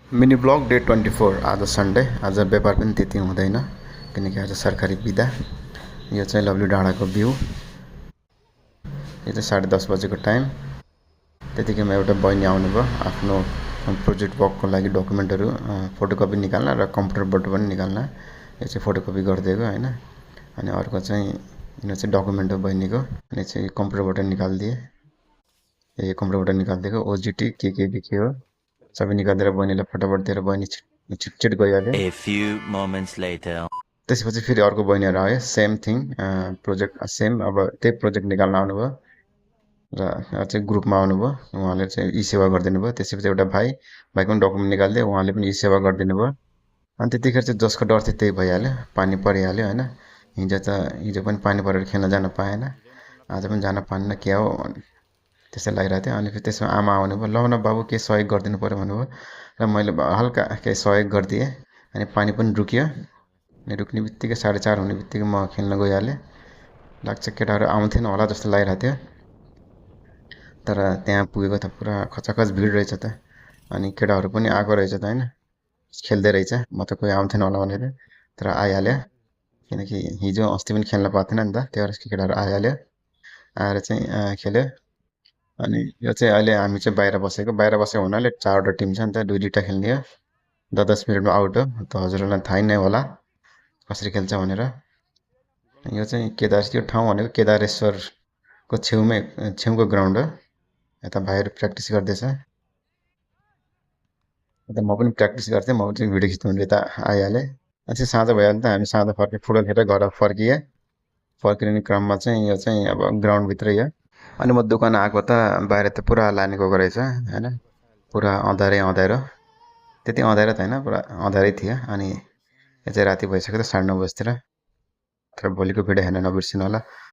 Mini blog day 24 आज Sunday. आज व्यापार पनि त्यति हुँदैन किनकि आज सरकारी बिदा। यो चाहिँ लभली डाँडाको भ्यू। यो चाहिँ 10:30 बजेको टाइम। त्यतिकैमा एउटा बहिनी आउनुभयो आफ्नो प्रोजेक्ट वर्कको लागि डकुमेन्टहरू फोटोकपी निकाल्न र कम्प्युटरबाट पनि निकाल्न। यो चाहिँ फोटोकपी गरिदिएको हैन। अनि अर्को चाहिँ यो चाहिँ डकुमेन्ट हो बहिनीको, अनि चाहिँ कम्प्युटरबाट निकालिदिए। यो कम्प्युटरबाट निकालिदिएको ओजिटी के हो सबै निकालेर बहिनीलाई फटाफट दिएर बहिनी छिटछिट गइहाल्यो। A few moments later. त्यसपछि फेरि अर्को बहिनीहरू आयो, सेम थिङ प्रोजेक्ट सेम, अब त्यही प्रोजेक्ट निकाल्न आउनुभयो र चाहिँ ग्रुपमा आउनुभयो। उहाँले चाहिँ ई सेवा गरिदिनु भयो। त्यसपछि एउटा भाइको पनि डकुमेन्ट निकालिदियो, उहाँले पनि ई सेवा गरिदिनु भयो। अनि त्यतिखेर चाहिँ जसको डर थियो त्यही भइहाल्यो, पानी परिहाल्यो होइन। हिजो पनि पानी परेर खेल्न जान पाएन, आज पनि जान पाएन, के हो त्यस्तै लागिरहेको थियो। अनि फेरि त्यसमा आमा आउनुभयो, ल न बाबु के सहयोग गरिदिनु पऱ्यो भन्नुभयो र मैले हल्का केही सहयोग गरिदिएँ। अनि पानी पनि रुक्यो। अनि रुक्ने बित्तिकै 4:30 हुने बित्तिकै म खेल्न गइहालेँ। लाग्छ केटाहरू आउँथेन होला जस्तो लागिरहेको थियो, तर त्यहाँ पुगेको त पुरा खचाखच भिड रहेछ त। अनि केटाहरू पनि आएको रहेछ त होइन, खेल्दै रहेछ। म त कोही आउँथेन होला भनेर, तर आइहाल्यो किनकि हिजो अस्ति पनि खेल्न पाएको थिएन नि त, त्यही भएर केटाहरू आइहाल्यो। आएर चाहिँ खेल्यो। अनि यो चाहिँ अहिले हामी चाहिँ बाहिर बसेको हुनाले 4वटा टिम छ नि त, 2-2टा खेल्ने हो। 10-10 मिनटमा आउट हो। त हजुरहरूलाई थाहै नै होला कसरी खेल्छ भनेर। यो चाहिँ यो ठाउँ भनेको केदारेश्वरको छेउको ग्राउन्ड हो। यता भाइहरू प्र्याक्टिस गर्दैछ। यता म पनि प्र्याक्टिस गर्थेँ, म चाहिँ भिडियो खिच्नु यता आइहालेँ। अनि चाहिँ साँझ भइहाल्यो नि त, हामी साँझ फुटबल खेलेर घर फर्किने क्रममा चाहिँ यो चाहिँ अब ग्राउन्डभित्रै हो। अनि म दोकान आएको त बाहिर त पुरा लाने गएको रहेछ होइन, पुरा अँध्यारो। त्यति अँध्यारो त होइन, पुरा अँध्यारै थियो। अनि यो चाहिँ राति भइसक्यो त 9:30 बजीतिर। तर भोलिको भिडियो हेर्न नबिर्सिनु होला।